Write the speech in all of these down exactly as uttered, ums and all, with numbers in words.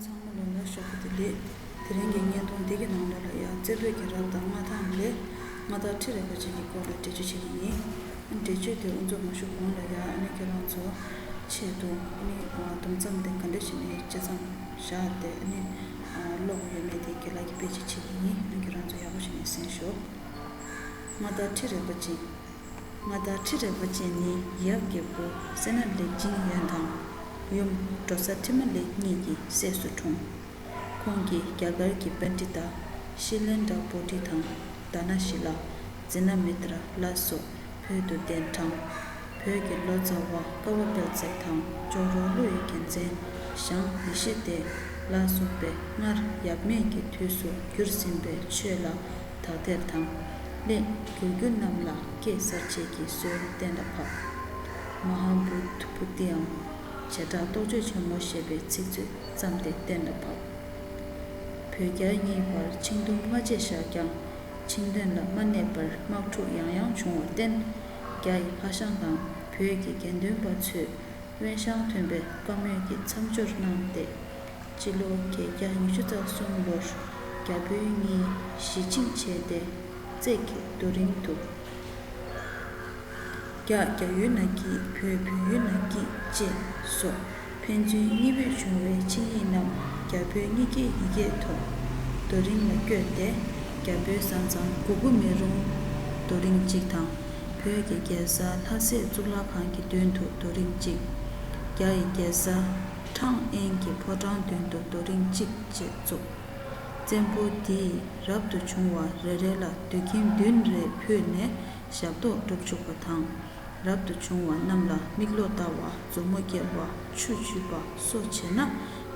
ཚང་མ་ལོ་ལ་ཞོགས་པ་བདེ་ལེགས། དེ་རིང་གི་བརྙན་ཐུང་འདི་གི་ནང་ལོགས་ལ་ཡང་བཙན་པོའི་གི་རབས་དང་མངའ་ཐང་ལས་མངའ་བདག་ཁྲི་རལ་པ་ཅན་གྱི་སྐོར་ལ་འགྲེལ་བརྗོད་བྱེད་ཀྱི་ཡིན། འགྲེལ་བརྗོད་དེ་དབུ་འཛུགས་མ་ཞུ་གོང་ལ་ཡང་ཨ་ནི་ཁྱེད་རང་ཚོ་ཆེད་དུ་ཨ་ནི་དུམ་མཚམས་དེ་ག་འདྲ་བྱས་ནས་ཇི་ཙམ་བཞག་སྟེ་ཨ་ནི་ཀློག་ཡོད་མེད་དེ་རྒན་ལགས་ཀྱིས་དཔེ་ཆ་བྱེད་ཀྱི་ཡིན། ཨ་ནི་ཁྱེད་རང་ཚོ་ཡག་པོ་བྱས་ནས་གསན་ཤོག་མངའ་བདག་ཁྲི་རལ་པ་ཅན། མངའ་བདག་ཁྲི་རལ་པ་ཅན་ནི་ཡབ་རྒྱལ་པོ་སད་ན་ལེགས་མཇིང་ཡོན་དང་། ཡུམ་འབྲོ་ས་ཁྲི་མ་ལེགས་གཉིས་ཀྱི་སྲས་སུ་འཁྲུངས། ཁོང་གིས་རྒྱ་གར་གྱི་པཎྜི་ཏ་ཤི་ལན་དྲ་བོ་ཏི་དང་། དཱ་ན་ཤི་ལ། ཛི་ན་མི་ཏྲ་ལ་སོགས་བོད་དུ་གདན་དྲངས། བོད་ཀྱི་ལོ་ཙཱ་བ་ཀ་བ་དཔལ་བརྩེགས་དང་ཅོག་རོ་ཀླུ་ཡི་རྒྱལ་མཚན་ཞང་ཡེ་ཤེས་སྡེ་ལ་སོགས་པས་སྔར་ཡབ་མེས་ཀྱི་དུས་སུ་བསྒྱུར་ཟིན་པའི་ཆོས་ལ་དག་ཐེར་དང་། སླད་བསྒྱུར་རྒྱུ་རྣམས་ལ་བཀས་གསར་བརྗེ་གི་སྲོལ་གཏན་ལ་ཕབ། མ་ཧཱ་བུདྡྷ་པུ་ཏིའམ་བྱེ་བྲག་རྟོགས་བརྗོད་ཆེན་མོ་ཞེས་པའི་ཚིག་མཛོད་བརྩམས་ཏེ་གཏན་ལ་ཕབ། བོད་རྒྱ་གཉིས་བར་ཆིངས་འདུམ་སྔ་རྗེས་བཞག་ཀྱང་ཆིངས་དོན་ལ་མ་གནས་པར་དམག་འཁྲུག་ཡང་ཡང་བྱུང་བར་བརྟེན། རྒྱ་ཡི་ཕ་ཤང་དང་བོད་ཀྱི་དགེ་འདུན་པ་ཚོས་དབོན་ཞང་མཐུན་པའི་བཀའ་མོལ་གྱི་མཚམས་སྦྱོར་གནང་སྟེ། སྤྱི་ལོ་བརྒྱད་བརྒྱ་ཉི་ཤུ་རྩ་གསུམ་ལོར་རྒྱ་བོད་གཉིས་ཞི་ཆིངས་བྱས་ཏེ། རྩེ་གི་རྡོ་རིང་དུ། རྒྱ་རྒྱ་ཡུལ་ན་སྐྱིད། བོད་བོད་ཡུལ་ན་སྐྱིད་ཅེས་སོགས་ཕན་ཚུན་གཉིས་པོས་བྱུང་བའི་ཆིངས་ཡིག་རྣམས་རྒྱ་བོད་གཉིས་ཀའི་ཡི་གེའི་ཐོག་རྡོ་རིང་ལ་བཀོད་དེ། རྒྱ་བོད་ས་མཚམས་དགུ་དགུ་མེ་རུང་རྡོ་རིང་གཅིག་དང་། བོད་ཀྱི་རྒྱལ་ས་ལྷ་སའི་གཙུག་ལག་ཁང་གི་མདུན་དུ་རྡོ་རིང་གཅིག་རྒྱ་ཡི་རྒྱལ་ས་ཁྲང་ཨན་གྱི་ཕོ་བྲང་མདུན་དུ་རྡོ་རིང་གཅིག་བཅས་བཙུགས། བཙན་པོ་འདིས་རབ་ཏུ་བྱུང་བ་རེ་རེ་ལ་དུད་ཁྱིམ་བདུན་རེ་ཕུལ་ནས་ཞབས་ཏོག་སྒྲུབ་བཅུག་པ་དང་། རབ་ཏུ་བྱུང་བ་རྣམས་ལ་མིག་ལོ་ལྟ་བ། མཛུབ་མོ་བཀལ་བ། ཆུ་འཇུས་པ་སོགས་བྱས་ན་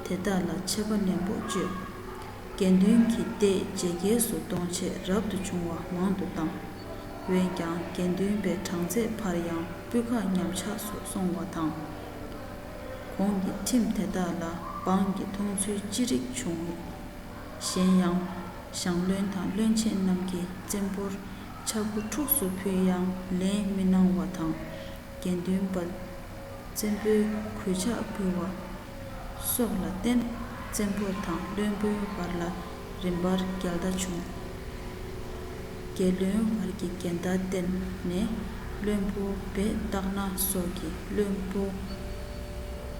དེ་དག་ལ་ཆད་པ་ནན་པོ་གཅོད། དགེ་འདུན་གྱི་སྡེ་ཇེ་རྒྱས་སུ་གཏོང་ཆེད་རབ་ཏུ་བྱུང་བ་མང་དུ་བཏང་། འོན་ཀྱང་དགེ་འདུན་པའི་གྲངས་ཚད་འཕར་ཡང་སྤུས་ཀ་ཉམས་ཆག་སུ་སོང་བ་དང་། གོང་གི་ཁྲིམས་དེ་དག་ལ་འབངས་ཀྱི་མཐོང་ཚུལ་ཅི་རིགས་བྱུང་། གཞན་ཡང་ཞང་བློན་དང་བློན་ཆེན་རྣམས་ཀྱིས་བཙན་པོར་ཆབ་གུ་ཕྲུགས་སུ་ཕུལ་ཡང་ལན་མི་གནང་བ་དང་། དགེ་འདུན་པ་བཙན་པོའི་གུས་ཕྱག་ཕུལ་བ་སོགས་ལ་བརྟེན་བཙན་པོ་དང་བློན་པོའི་བར་ལ་རིམ་པར་འགལ་ཟླ་བྱུང་། རྒྱལ་བློན་བར་གྱི་འགལ་ཟླར་བརྟེན་ནས་བློན་པོ་བེ་སྟག་ན་སོགས་ཀྱིས་བློན་པོ་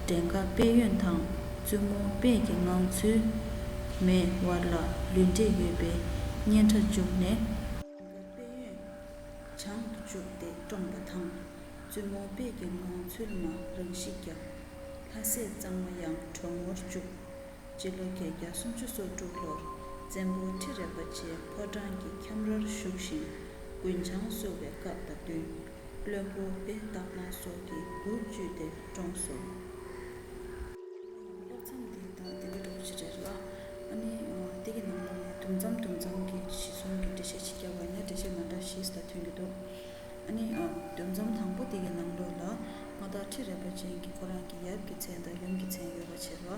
འདྲེན་དཀའ་དཔལ་ཡོན་དང་བཙུན་མོ་དཔལ་གྱི་ངང་ཚུལ་མའི་བར་ལ་ལུས་འབྲེལ་ཡོད་པའི་སྙན་གྲགས་བཅུག་ནས། དཔལ་ཡོན་བྱང་དུ་བཅུག་སྟེ་བཀྲོངས་པ་དང་། བཙུན་མོ་དཔལ་གྱི་ངང་ཚུལ་མ་རང་ཤི་བརྒྱབ། ལྷ་སྲས་གཙང་མ་ཡང་གྲོངས་མྱུར་བཅུག་སྤྱི་ལོ་བརྒྱད་བརྒྱ་སུམ་ཅུ་སོ་དྲུག་ལོར་བཙན་པོ་ཁྲི་རལ་པ་ཆེ་ཕོ་བྲང་གི་ཁྱམས་རར་བཞུགས་ཤིང་རྒུན་ཆང་གསོལ་བའི་སྐབས་དང་བསྟུན། བློན་པོ་བེ་སྟག་ན་སོགས་ཀྱིས་འུར་བརྒྱུས་ཏེ་བཀྲོངས་སོ། བློ་མཚམས་འདི་དང་དེ་འདྲ་འདྲ་བོ་ཞིག་རེད་ལ། ཨ་ནི་དེ་གི་ནང་ལོགས་ནས་དུམ་མཚམས་དུམ་མཚམས་ཀྱི་གཞི་བཟུང་གི་འགྲེལ་བཤད་ཅིག་བརྒྱབ་པ་ཡིན་ན་འགྲེལ་བཤད་མ་འདྲ་ཞིག་ད་ཐོན་གྱི་འདུག་ཨ་ནི་དུམ་མཚམས་དང་པོ་དེ་གི་ནང་ལོགས་ལ་མངའ་བདག་ཁྲི་རལ་པ་ཅན་གྱི་ཁོ་རང་གི་ཡབ་ཀྱི་མཚན་དང་ཡུམ་གྱི་མཚན་ཡོད་པ་བྱས་ར།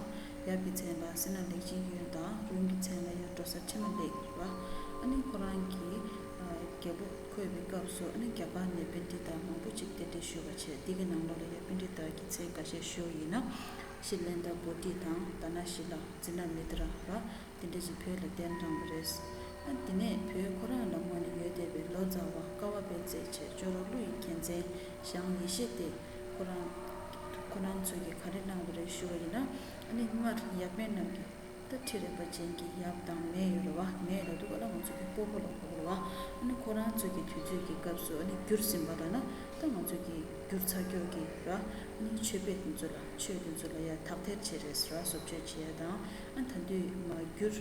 ཡབ་ཀྱི་མཚན་ལ་སེ་ན་ལེགས་མཇིང་ཡོན་དང་ཡུམ་གྱི་མཚན་ལ་ཡང་འབྲོ་ས་ཁྲི་མ་ལེགས་ར། ཨ་ནི་ཁོ་རང་གི་རྒྱལ་པོ་འཁོད་པའི་སྐབས་སུ་ཨ་ནི་རྒྱ་གར་ནས་པཎྜི་ཏ་མང་པོ་ཅིག་གདན་འདྲེན་ཞུས་པ་བྱས། འདི་གི་ནང་ལོགས་ལ་ཡང་པཎྜི་ཏ་གི་མཚན་འགའ་ཤས་ཞུ་ཡིན་ན། ཤི་ལན་ད་བོ་ཏི་དང་དཱ་ན་ཤི་ལ། ཛི་ན་མི་ཏྲ་ར། དེ་འདྲ་ཞིག་བོད་ལ་གདན་དྲངས་པ་རེད། ཨ་དེ་ནས་བོད་ཁོ་རང་ལ་དངོས་གནས་ཡོད་བསྡད་པའི་ལོ་ཙཱ་བ་ཀ་བ་དཔལ་བརྩེགས་བྱས་ཅོག་རོ་ཀླུ་ཡི་རྒྱལ་མཚན་ཞང་ཡེ་ཤེས་སྡེ་ཁོ་རང་ཁོ་རང་ཚོ་གིས་ག་རེ་གནང་བ་རེད་ཞུ་བ་ཡིན་ན། ཨ་ནི་སྔར་ཡབ་མེས་རྣམས་ཀྱིས་ད་ཁྲི་རལ་པ་ཅན་གྱི་ཡབ་དང་མེས་ཡོད་རེད་བ། མེས་ལབ་དུས་ག་ལ་ང་ཚོ་གི་སྤོ་བོ་ལ་གོ་དགོས་རེད་བ། ཨ་ནི་ཁོ་རང་ཚོ་གི་དུས་ཚོད་ཀྱི་སྐབས་སུ་ཨ་ནི་བསྒྱུར་ཟིན་པ་ལ་ན་ད་ང་ཚོ་གི་བསྒྱུར་ཚར་ཀྱོག་གི་ར། ཨ་ནི་ཆོས་དཔེ་དེ་ཚོ་ལ་ཆོས་དེ་ཚོ་ལ་ཡ་དག་ཐེར་བྱེད་རེས་ར་བཟོ་བཅོས་བྱེད་ཡ་དང་། ཨ་ད་དུས་མ་བསྒྱུར་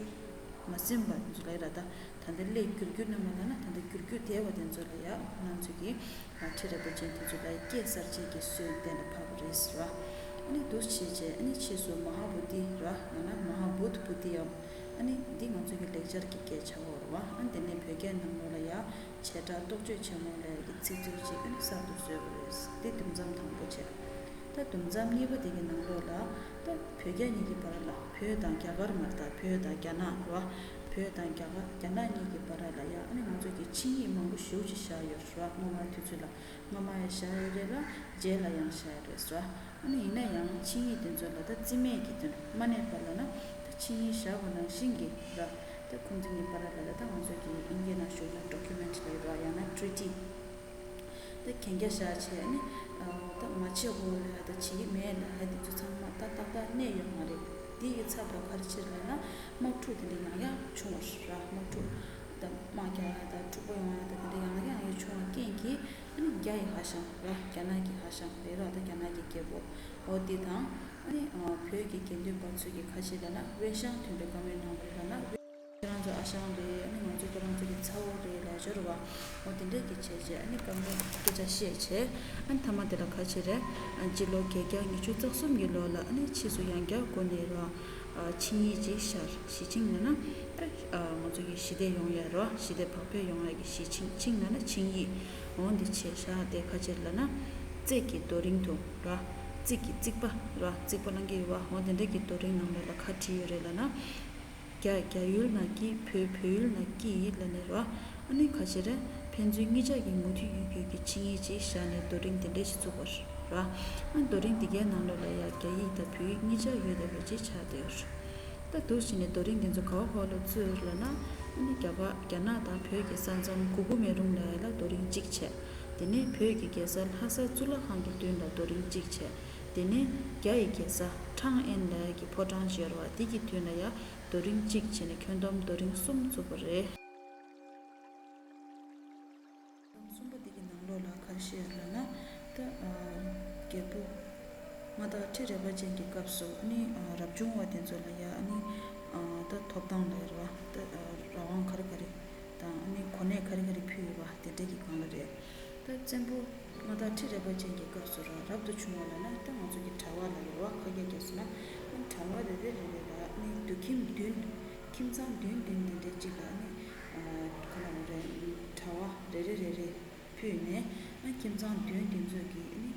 མ་ཟིན་པ་དེ་ཚོ་ལ་ཡ་ར། ད་ད་ལྟ་སླད་བསྒྱུར་རྒྱུ་རྣམས་ལ་ན་ད་ལྟ་བསྒྱུར་རྒྱུ་བསྡད་པ་དེ་ཚོ་ལ་ཡ་ང་ཚོ་གི་ཁྲི་རལ་པ་ཅན་དེ་ཚོ་ལ་ཡ་བཀས་གསར་བརྗེ་གི་སྲོལ་གཏན་ལ་ཕབ་པ་རེད་ར། ཨ་ནི་འདུག་བྱས་རྗེས་ཨ་ནི་ཕྱིས་སུ་མ་ཧཱ་བོ་དྷི་ར་ཡང་ན་མ་ཧཱ་བུདྡྷ་པུ་ཏི་ཡམ། ཨ་ནི་འདི་ང་ཚོ་གི་ལེགས་སྦྱར་གྱི་སྐད་ཆ་བོ་རེད་བ། ཨ་ནི་དེ་ནས་བོད་སྐད་ནང་ལོགས་ལ་ཡ་བྱེ་བྲག་རྟོགས་བརྗོད་ཆེན་མོ་ལབ་ཡ་གི་ཚིག་མཛོད་ཅིག་ཨ་ནི་གསར་དུ་བཟོས་པ་རེད། འདི་དུམ་མཚམས་དང་པོ་བྱས། ད་དུམ་མཚམས་གཉིས་པ་དེ་གི་ནང་ལོགས་ལ་ད་བོད་རྒྱ་གཉིས་ཀྱི་བར་ལ་བོད་དང་རྒྱ་གར་མ་རེད་ད་བོད་དང་རྒྱ་ནག་རེད་བ། བོད་དང་རྒྱ་གར་རྒྱ་ནག་གཉིས་ཀྱི་བར་ལ་ཡང་ཨ་ནི་ང་ཚོ་གི་ཆིངས་ཡིག་མང་པོ་ཞེ་པོ་ཅིག་བཞག་ཡོད་རེད་བ། སྔོན་མ་དུས་ཚོད་ལ་སྔོན་མ་ཡང་བཞག་ཡོད་རེད་ལ་རྗེས་ལ་ཡང་བཞག་ཡོད་རེད་བ། ཨ་ནི་ཡིན་ན་ཡང་ཆིངས་ཡིག་དེ་ཚོ་ལ་ད་རྩིས་མེད་ཀྱི་དོན་མ་གནས་པ་ལ་ན་ད་ཆིངས་ཡིག་བཞག་པ་ནང་བཞིན་གྱི་ར་ད་ཁོང་ཚོ་གཉིས་བར་ལ་ལ་ད་ང་ཚོ་གི་དབྱིན་སྐད་ནང་ཞུ་ན་ཌོ་ཀུ་མེན་ཊི་ལ་ཡོད་ར་ཡང་ན་ཊི་རི་ཊི། ད་གན་རྒྱ་བཞག་བྱས་ནི་ད་མ་བྱེད་དགོས་ལ་ད་བྱེད་ཀྱི་མེད་ལ་ཧ་དེ་ཚོ་ཚང་མ་ད་ཏག་ཏག་གནས་ཡོད་མ་རེད། དེ་ཡི་ཚབ་ལ་ག་རེ་བྱེད་ལ་ན་དམག་འཁྲུག་དེ་འདྲ་ཡང་ཡང་བྱུང་བ་ར། དམག་འཁྲུག་ད་དམག་རྒྱག་ཡ་ད་འཁྲུག་པ་ཡོང་ཡ་ད་དེ་འདྲ་ཡང་ཡང་ཡང་བྱུང་བ་རྐྱེན་གྱིས་ཨ་ནི་རྒྱ་ཡི་ཧ་ཤང་ར་རྒྱ་ནག་གི་ཧ་ཤང་རེད་ར། ད་རྒྱ་ནག་གི་རྒྱལ་པོ་འོ་དེ་དང་ཨ་ནི་བོད་ཀྱི་དགེ་འདུན་པ་ཚོས་ཀྱི་ཁ་ཆེ་ལ་ན་དབེན་ཞང་མཐུན་པའི་བཀའ་མོལ་གནང་བ་རེད་ལ་ན། ཁྱེད་རང་ཚོ་ཨ་ཞང་རེད། ཨ་ནི་ང་ཚོ་ཁྱེད་རང་ཚོ་གི་ཚ་བོ་རེད་ལ་སྦྱོར་བ། འོ་དེ་འདྲས་ཀྱི་བྱས་རྗེས་ཨ་ནི་བཀའ་མོལ་སྐད་ཆ་བཤད་བྱས། ཨ་ནི་མཐའ་མ་དེ་ལ་ཁ་ཆེ་རེད། ཨ་སྤྱི་ལོ་བརྒྱད་བརྒྱ་ཉི་ཤུ་རྩ་གསུམ་གྱི་ལོ་ལ་ཨ་ནི་ཕྱིས་སུ་ཡང་བསྐྱར་སྒོ་ནས་ར་ཨ་ཆིངས་ཡིག་ཅིག་ཤར། གཞིས་ཆིངས་ལ་ན་ཨ་ང་ཚོ་གི་ཞི་བདེ་ཡོང་ཡ་ར་ཞི་བདེ་བག་ཕེབས་ཡོང་ཡ་གི་གཞིས་ཆིངས། ཆིངས་ལ་ན་ཆིངས་ཡིག་འོ་འདི་བྱས་བཞག་དེ་ཁ་ཆེ་ལ་ན་རྩིས་ཀྱི་རྡོ་རིང་དུ་ར་རྩིས་ཀྱི་རྩིག་པ་ར་རྩིག་པ་བླང་གི་ཡོད་བ། འོ་དེ་འདྲས་ཀྱི་རྡོ་རིང་ནང་ལོགས་ལ་ཁ་བྲིས་ཡོད་རེད་ལ་ན། རྒྱ་རྒྱ་ཡུལ་ན་སྐྱིད། བོད་བོད་ཡུལ་ན་སྐྱིད་ལ་ནི་རོ། ཨ་ནི་ཁ་ཆེ་རེད། ཕན་ཚུན་གཉིས་ཆ་གི་མུ་མཐུད་ཡོད་རྒྱུ་གི་ཆིངས་ཡིག་ཅིག་བཞག་ནས་རྡོ་རིང་དེ་འདྲས་ཞིག་བཙུགས་པ་རེད་རོ། ཨ་རྡོ་རིང་དེ་གའི་ནང་ལོགས་ལ་ཡ་རྒྱ་ཡིག་དང་བོད་ཡིག་གཉིས་ཆ་ཡོད་བསྡད་པ་ཅིག་ཆགས་བསྡད་ཡོད་རེད། ད་འདུག་བྱས་ནས་རྡོ་རིང་དེ་ཚོ་ག་བ་ག་བ་ལ་བཙུགས་ཡོད་རེད་ལབ་ན། ཨ་ནི་རྒྱ་གར་རྒྱ་ནག་དང་བོད་ཀྱི་ས་མཚམས་གུ་གུ་མེ་རུང་ལ་ཡ་ལ་རྡོ་རིང་གཅིག་བྱས། དེ་ནས་བོད་ཀྱི་རྒྱལ་ས་ལྷ་ས་གཙུག་ལག་ཁང་གི་མདུན་ལ་རྡོ་རིང་གཅིག་བྱས། དེ་ནས་རྒྱ་ཡི་རྒྱལ་ས་ཁྲང་ཨེན་ལའི་གི་ཕོ་བྲང་ཅིག་ཡོད་རེད་བ། དེ་གི་མདུན་ལ་ཡ་རྡོ་རིང་གཅིག་བྱས་ནས་ཁྱོན་བསྡོམས་རྡོ་རིང་གསུམ་བཙུགས་པ་རེད། གསུམ་པ་དེ་གི་ནང་ལོགས་ལ་ག་རེ་བཤད་ཡོད་ལབ་ན། ད་རྒྱལ་པོ་མངའ་བདག་ཁྲི་རལ་པ་ཅན་གྱི་སྐབས་སུ་ཨ་ནི་རབ་བྱུང་བ་དེ་ཚོ་ལ་ཡ་ཨ་ནི་ད་ཐོབ་ཐང་ལ་ཡོད་རེད་བ། ད་རང་དབང་ག་རེ་ག་རེ་དང་ཨ་ནི་གོ་གནས་ག་རེ་ག་རེ་ཕུལ་ཡོད་པ་དེ་འདྲ་གི་སྒང་ལ་རེད། ད་བཙན་པོ་མངའ་བདག་ཁྲི་རལ་པ་ཅན་གྱི་སྐབས་སུ་ར་རབ་ཏུ་བྱུང་བ་ལབ་ན་ད་ང་ཚོ་གི་གྲྭ་བ་ལ་ཡོད་ར། ཁ་སྐད་རྒྱག་སོང་ན་ཨ་གྲྭ་བ་རེ་རེ་རེ་རེ་ལ་ཨ་ནི་དུད་ཁྱིམ་བདུན། ཁྱིམ་ཚང་བདུན་བདུན་དེ་འདྲའི་གཅིག་ལ་ཨ་ནི་ཁོ་ན་རེ་གྲྭ་བ་རེ་རེ་རེ་རེ་ཕུལ་ནས་ཨ་ཁྱིམ་ཚང་བདུན་དེ་ཚོ་གི་ཨ་ནི་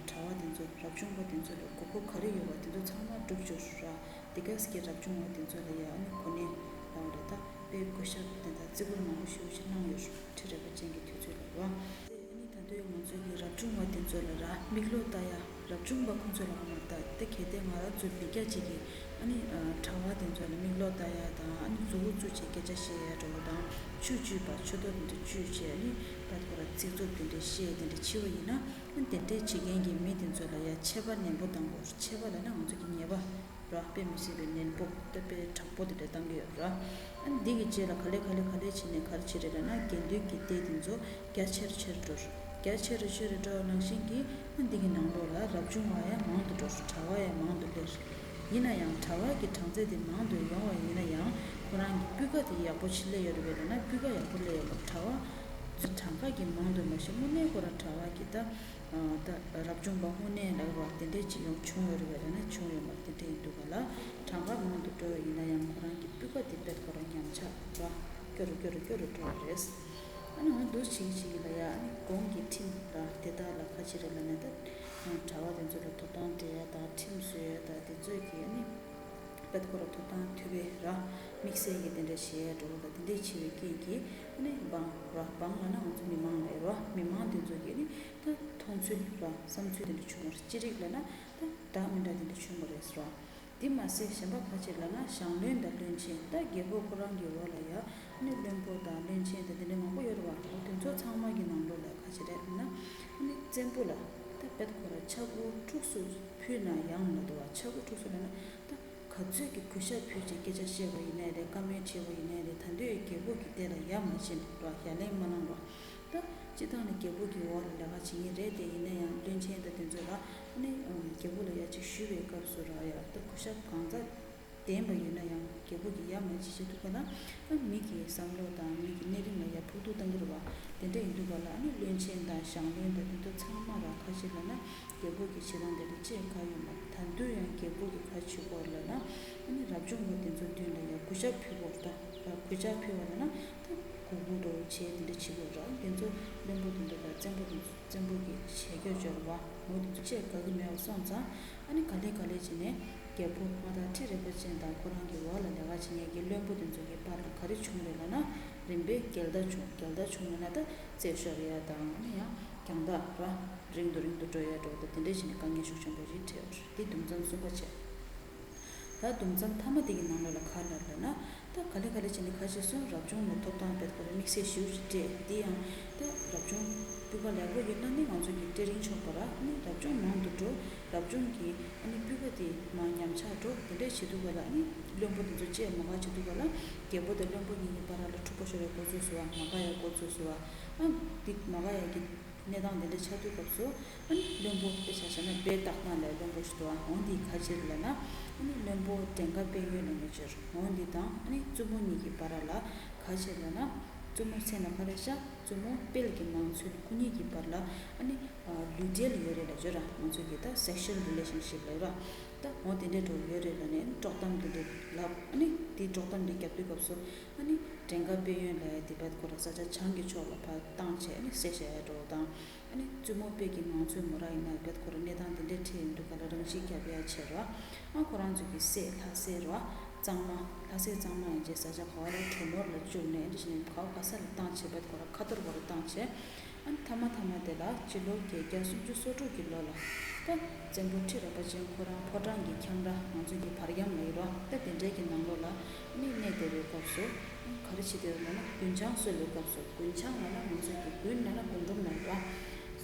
གྲྭ་བ་དེ་ཚོ་རབ་བྱུང་བ་དེ་ཚོ་ལ་དགོས་མཁོ་ག་རེ་ཡོད་པ་དེ་ཚོ་ཚང་མ་བསྒྲུབ་ཆོག་ར། དེ་ག་སྐད་རབ་བྱུང་བ་དེ་ཚོ་ལ་ཡ་ཨ་ནི་གོ་གནས་ལ་བ་རེ་ད་དཔེ་གུས་ཞབས་དེ་དང་བརྩི་བཀུར་མང་པོ་ཞེ་པོ་ཞིག་གནང་ཡོད་རེད། ཁྲི་རལ་པ་ཅན་གྱི་དུས་ཚོད་ལ་ར། དེ་ཨ་ནི་ད་དུང་ང་ཚོ་གི་རབ་བྱུང་བ་དེ་ཚོ་ལ་ར་མིག་ལོག་ལྟ་ཡ། རབ་བྱུང་བ་ཁོང་ཚོ་ལ་མ་ལྟ་དེ་གལ་ཏེ་ང་རང་ཚོ་མི་སྐྱ་གཅིག་གིས་ཨ་ནི་གྲྭ་བ་དེ་ཚོ་ལ་མིག་ལོག་ལྟ་ཡ་དང་ཨ་ནི་མཛུ་གུ་བཙུགས་བྱས་སྐད་ཆ་བཤད་ཡ་འདྲ་བོ་དང་ཆུ་བཅུས་པ་ཆུ་ཐོག་དེ་ཚོ་བཅུས་བྱས་ཨ་ནི་ད་ཁོ་ར་ཚིག་རྩུབ་དེ་འདྲ་བཤད་དེ་འདྲ་བྱེད་པ་ཡིན་ན་ཨ་ནི་དེ་འདྲས་བྱེད་མཁན་གྱི་མི་དེ་ཚོ་ལ་ཡ་ཆད་པ་ནན་པོ་བཏང་དགོས། ཆད་པ་ལབ་ན་ང་ཚོ་གི་ཉེས་པ། ར་དཔེ་མི་སྲིད་པའི་ནན་པོ་ད་དཔེ་དྲག་པོ་དེ་འདྲ་བཏང་གི་ཡོད་ར། ཨ་འདི་གི་རྗེས་ལ་ག་ལེ་ག་ལེ་ག་ལེ་བྱས་ནས་ག་རེ་བྱེད་རེད་ལབ་ན་དགེ་འདུན་གྱི་སྡེ་དེ་ཚོ་རྒྱ་ཆེར་ཆེར་འགྲོ། རྒྱ་ཆེ་རུ་ཆེ་རུ་འགྲོ་བ་ནང་བཞིན་གྱི་ཨ་འདི་གི་ནང་ལོགས་ལ་རབ་བྱུང་བ་ཡང་མང་དུ་འགྲོ། གྲྭ་བ་ཡང་མང་དུ་སླེབས། ཡིན་ན་ཡང་གྲྭ་བ་གི་གྲངས་ཚད་དེ་མང་དུ་ཡོང་བ་ཡིན་ན་ཡང་ཁོ་རང་གི་སྤུས་ཀ་དེ་ཡག་པོ་ཅིག་སླེབས་ཡོད་རེད་པས་ལབ་ན་སྤུས་ཀ་ཡག་པོ་སླེབས་ཡོད་མ་རེད། གྲྭ་བ་ཚོ་གྲངས་ཀ་གི་མང་དུ་མ་གཏོགས་དངོས་གནས་ཁོ་རང་གྲྭ་བ་གི་ད། ད་རབ་བྱུང་པ་དངོས་གནས་ལ་བ་དེ་འདྲས་ཅིག་ཡོང་བྱུང་ཡོད་རེད་པས་ལབ་ན་བྱུང་ཡོད་མ་རེད། དེ་འདྲས་ཡིན་འདུག་ག་ལ་གྲངས་ཀ་མང་དུ་འགྲོ་བ་ཡིན་ན་ཡང་ཁོ་རང་གི་སྤུས་ཀ་དེ་དཔེ་ཁོ་རང་ཉམས་ཆག་ར་སྐྱོ་རུ་སྐྱོ་རུ་སྐྱོ་རུ་འགྲོ་བ་རེད། ཨ་ནི་འོ་འདུག་བྱེད་ཀྱི་བྱེད་ཀྱི་ལ་ཡ་ཨ་ནི་གོང་གི་ཁྲིམས་ར་དེ་དག་ལ་ཁ་ཕྱེ་རེད་ལབ་ན་ད་གྲྭ་བ་དེ་ཚོ་ལ་ཐོབ་ཐང་སྤྲད་ཡ་དང་ཁྲིམས་བཟོ་ཡ་དང་དེ་ཚོས་ཀྱི་ཨ་ནི། དཔེ་ཁོ་ར་ཐོབ་ཐང་ཐོབ་པའི་ར་དམིགས་བསལ་གྱི་དེ་འདྲ་བྱེད་ཡ་འགྲོ་བ་དང་དེ་འདྲས་བྱེད་པའི་རྐྱེན་གྱིས་ཨ་ནི་འབངས་ར་འབངས་ལབ་ན་ང་ཚོ་མི་མང་ལ་ཡོད་ར་མི་མང་དེ་ཚོ་གིས་ཨ་ནི་ད་མཐོང་ཚུལ་ར་བསམ་ཚུལ་དེ་འདྲ་བྱུང་བ་རེད། ཅི་རིགས་ལབ་ན་ད་འདྲ་མི་འདྲ་དེ་འདྲ་བྱུང་བ་རེད་ཟེར་བ། དེ་མ་ཟད་གཞན་པ་ཁ་ཤས་ལབ་ན་ཞང་བློན་དང་བློན་ཆེན་ད་རྒྱལ་པོ་ཁོ་རང་གི་འོག་ལ་ཡ་ཨ་ནི་བློན་པོ་དང་བློན་ཆེན་དང་དེ་འདྲ་མང་པོ་ཡོད་རེད་བ། འོ་དེ་ཚོ་ཚང་མ་གི་ནང་ལོགས་ལ་ཁ་ཤས་རེད་ལབ་ན་ཨ་ནི་བཙན་པོ་ལ་ད་དཔེ་ཁོ་ར་ཕྱག་འབུལ་འཁྲུགས་སུ་ཕུལ་ན་ཡང་ལབ་འདུག་བ། ཕྱག་འབུལ་འཁྲུགས་སུ་ལབ་ན་ད། ག་ཚོད་ཀྱི་གུས་ཞབས་ཕུལ་བྱས་སྐད་ཆ་བཤད་པ་ཡིན་ནའི་རེད། བཀའ་མོལ་བྱས་པ་ཡིན་ནའི་རེད། ད་དུང་རྒྱལ་པོ་གི་སྡེ་ལ་ཡར་མ་ཕྱིན་རོགས། ཡར་ལན་མ་གནང་རོགས། ད་སྤྱིར་བཏང་ནས་རྒྱལ་པོ་གི་འོག་ལ་ལས་ཀ་བྱེད་ཀྱི་རེད་དེ། ཡིན་ན་ཡང་བློན་ཆེན་དང་དེ་ཚོ་ལ་ནི་རྒྱལ་པོ་ལ་ཡར་ཅིག་ཞུ་བའི་སྐབས་སུ་རོགས། ཡར་ད་གུས་ཞབས་གང་ཙམ་ལྡན་པ་ཡོད་ན་ཡང་རྒྱལ་པོ་གི་ཡར་མ་ཅིག་བྱེད་ཐུབ་པ་ན་ཨ་མི་གི་བསམ་བློ་དང་མི་གི་གནས་རིམ་ལ་ཡར་ཕོག་ཐུག་བཏང་གི་རེད་བ། དེ་འདྲ་ཡིན་དུས་ག་ལ་ཨ་ནི་བློན་ཆེན་དང་ཞང་བློན་དང་དེ་ཚོ་ཚང་མ་ར་ཁ་ཤས་ལ་ན། རྒྱལ་པོ་གི་བྱེད་སྟངས་དེ་ལ་ཅི་ག་ཡོད་མ་རེད། ད་དུང་ཡང་རྒྱལ་པོ་གི་ག་བྱེད་དགོས་ལབ་ན་ཨ་ནི་རབ་བྱུང་བ་དེ་ཚོ་མདུན་ལ་ཡང་གུས་ཞབས་ཕུལ་དགོས་རེད། ད་གུས་ཞབས་ཕུལ་བ་ལབ་ན་ད་གུས་གུས་འདྲ་བོ་བྱས་དེ་འདྲ་བྱེད་དགོས་རེད། དེ་ཚོ་བློན་པོ་དེ་ཚོ་དང་བཙན་པོ་དེ་ཚོ་བཙན་པོ་གི་བྱེད་སྐྱོ་སྦྱོར་བ་ངོ་དེ་ཚོ་ཅི་ག་གི་མེད་པ་སོང་ཙང་ཨ་ནི་ག་ལེ་ག་ལེ་བྱས་ནས་ རྒྱལ་པོ་མངའ་བདག་ཁྲི་རལ་པ་ཅན་དང་ཁོ་རང་གི་འོག་ལ་ལས་ཀ་བྱེད་མཁན་གྱི་བློན་པོ་དེ་ཚོ་གི་བར་ལ་ག་རེ་བྱུང་རེད་ལབ་ན། རིམ་པས་འགལ་ཟླ་བྱུང་། འགལ་ཟླ་བྱུང་ཡོད་ན་ད་རྩད་ཤོར་ཡ་དང་ཨ་ནི་ཡང་རྒྱང་ཐག་ར་རིང་དུ་རིང་དུ་འགྲོ་ཡ་འགྲོ་བ་དང་དེ་འདྲས་བྱས་ནས་དཀའ་ངལ་ཤུགས་ཆེན་པོ་ཞིག་འཕྲད་ཡོད་རེད། འདི་འདུ་མཚམས་གསུམ་པ་བྱས། ད་འདུ་མཚམས་མཐའ་མ་དེ་གི་ནང་ལོགས་ལ་ག་རེ་ལབ་ན། ད་ག་ལེ་ག་ལེ་བྱས་ནས་ཁ་ཕྱེ་སོང་། རབ་བྱུང་ལ་ཐོབ་ཐང་རྦད་ཁོ་ར་དམིགས་བསལ་ཞེ་པོ་ཅིག་སྤྲད། དེ་ཡང་ད་རབ་བྱུང་སྤུས་ཀ་ལེགས་པོ་ཡོད་ན་ནི་ང་ཚོ་གི་སྤྲད་རིན་ཆོག་པ་ར། ཨ་ནི་རབ་བྱུང་མང་དུ་འགྲོ། རབ་བྱུང་གི་ཨ་ནི་སྤུས་ཀ་དེ་མར་ཉམས་ཆག་འགྲོ། དེ་འདྲས་བྱེད་དུས་ག་ལ་ཨ་ནི་བློན་པོ་དེ་ཚོ་བཅས་མ་དགའ་བྱེད་དུས་ག་ལ་རྒྱལ་པོ་དང་བློན་པོ་གཉིས་ཀྱི་བར་ལ་འཁྲུག་པ་ཤོར་བའི་འགོ་ཚུགས་སོང་བ། མ་དགའ་ཡ་འགོ་ཚུགས་སོང་བ། ཨ་འདི་མ་དགའ་ཡ་གི་གནས་སྟངས་དེ་འདྲ་ཆགས་དུས་སྐབས་སུ་ཨ་ནི་བློན་པོ་དཔེ་ཆ་བཞག་ན་སྦས་རྟགས་སྟངས་ལ་བློན་པོ་ཞིག་འདུག་ཨ། འོ་འདི་ག་ཅི་རེད་ལབ་ན། ཨ་ནི་བློན་པོ་བྲན་ཀ་དཔལ་ཡོན་ལབ་མཁན་ཅིག་འོ་འདི་དང་ཨ་ནི་བཙུན་མོ་གཉིས་ཀྱི་བར་ལ་ག་ཅི་རེད་ལབ་ན། བཙུན་མོ་མཚན་ལ་ག་རེ་ཤག་བཙུན་མོ་དཔལ་གྱི་ངང་ཚུལ་ཁོ་གཉིས་ཀྱི་བར་ལ་ཨ་ནི་ལུས་འབྲེལ་ཡོད་རེད་ལབ་བརྗོད་ར། ང་ཚོ་གི་ད་sexual relationship ལབ་ར། ད་འོ་དེ་འདྲའི་འགྲོ་ཡོད་རེད་ལབ་ནས་དཀྲོག་གཏམ་དེ་འདྲ་ལབ། ཨ་ནི་དེ་དཀྲོག་གཏམ་དེ་རྒྱབ་དུས་སྐབས་སུ་ཨ་ནི་བྲན་ཀ་དཔལ་ཡོན་ལབ་ཡ་དེ་རྦད་ཁོ་ར་ས་ཆ་བྱང་གི་ཕྱོགས་ལ་ཕར་བཏང་བྱས་ཨ་ནི་བསད་བཞག་ཡ་འགྲོ་བ་དང་། ཨ་ནི་བཙུན་མོ་དཔལ་གྱི་ངང་ཚུལ་མོ་ར་ཡིན་ན་རྦད་ཁོ་ར་གནས་སྟངས་དེ་འདྲ་འཕྲད་ཡོང་དུས་ག་ལ་རང་ཤི་རྒྱབ་ཡ་བྱས་ར། ཨ་ཁོ་རང་ཚོ་གི་སྲས་ལྷ་སྲས་ར་གཙང་མ། ལྷ་སྲས་གཙང་མ་ཡན་ཆད་ས་ཆ་ག་བ་ལ་གྲོ་མོར་ལ་བཅུག་ནས་ཨ་འདྲ་བྱས་ནས་ག་བ་ག་ས་ལ་བཏང་བྱས་རྦད་ཁོ་ར་ཁ་ཐོར་བོ་ར་བཏང་བྱས། ཨ་ནི་མཐའ་མ་མཐའ་མ་དེ་ལ་སྤྱི་ལོ་བརྒྱད་བརྒྱ་སུམ་ཅུ་སོ་དྲུག་གི་ལོ་ལ་ད་བཙན་པོ་ཁྲི་རལ་པ་ཅན་ཁོ་རང་ཕོ་བྲང་གི་ཁྱམས་ར་ང་ཚོ་གི་བར་ཁྱམས་ལ་ཡོད་ར། ད་དེ་འདྲའི་གི་ནང་ལོགས་ལ་ཨ་ནི་གནས་བསྡད་པའི་སྐབས་སུ་ག་རེ་བྱེད་བསྡད་ཡོད་ལབ་ན། རྒུན་ཆང་གསོལ་བའི་སྐབས་སུ། རྒུན་ཆང་ལབ་ན་ང་ཚོ་གི་རྒུན་ལབ་ན་རྒུན་འབྲུམ་ལ་ཡོད་ར།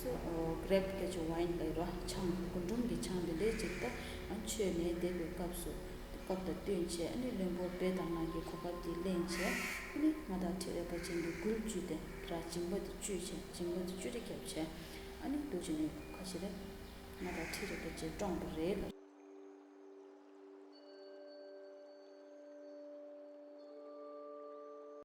སོ་grape་སྐད་ཆ་wine་ལ་ཡོད་ར། ཆང་རྒུན་འབྲུམ་གི་ཆང་དེ་འདྲའི་ཅིག་ད་ཨ་མཆོད་ནས་བསྡད་པའི་སྐབས་སུ། སྐབས་དང་བསྟུན་བྱས་ཨ་ནི་བློན་པོ་སྦས་དང་ནང་གི་གོ་སྐབས་དེ་ལེན་བྱས་ཨ་ནི་མངའ་བདག་ཁྲི་རལ་པ་ཅན་གྱི་མགུལ་བཅུས་ཏེ་ར་མཇིང་པ་དེ་གཅུས་བྱས། མཇིང་པ་དེ་གཅུས་ཏེ་བརྒྱབ་བྱས་ཨ་ནི་འདུག་བྱས་ནས་ཁ་ཕྱེ་རེད། མངའ་བདག་ཁྲི་རལ་པ་ཅན་བཀྲོངས་པ་རེད་ལ།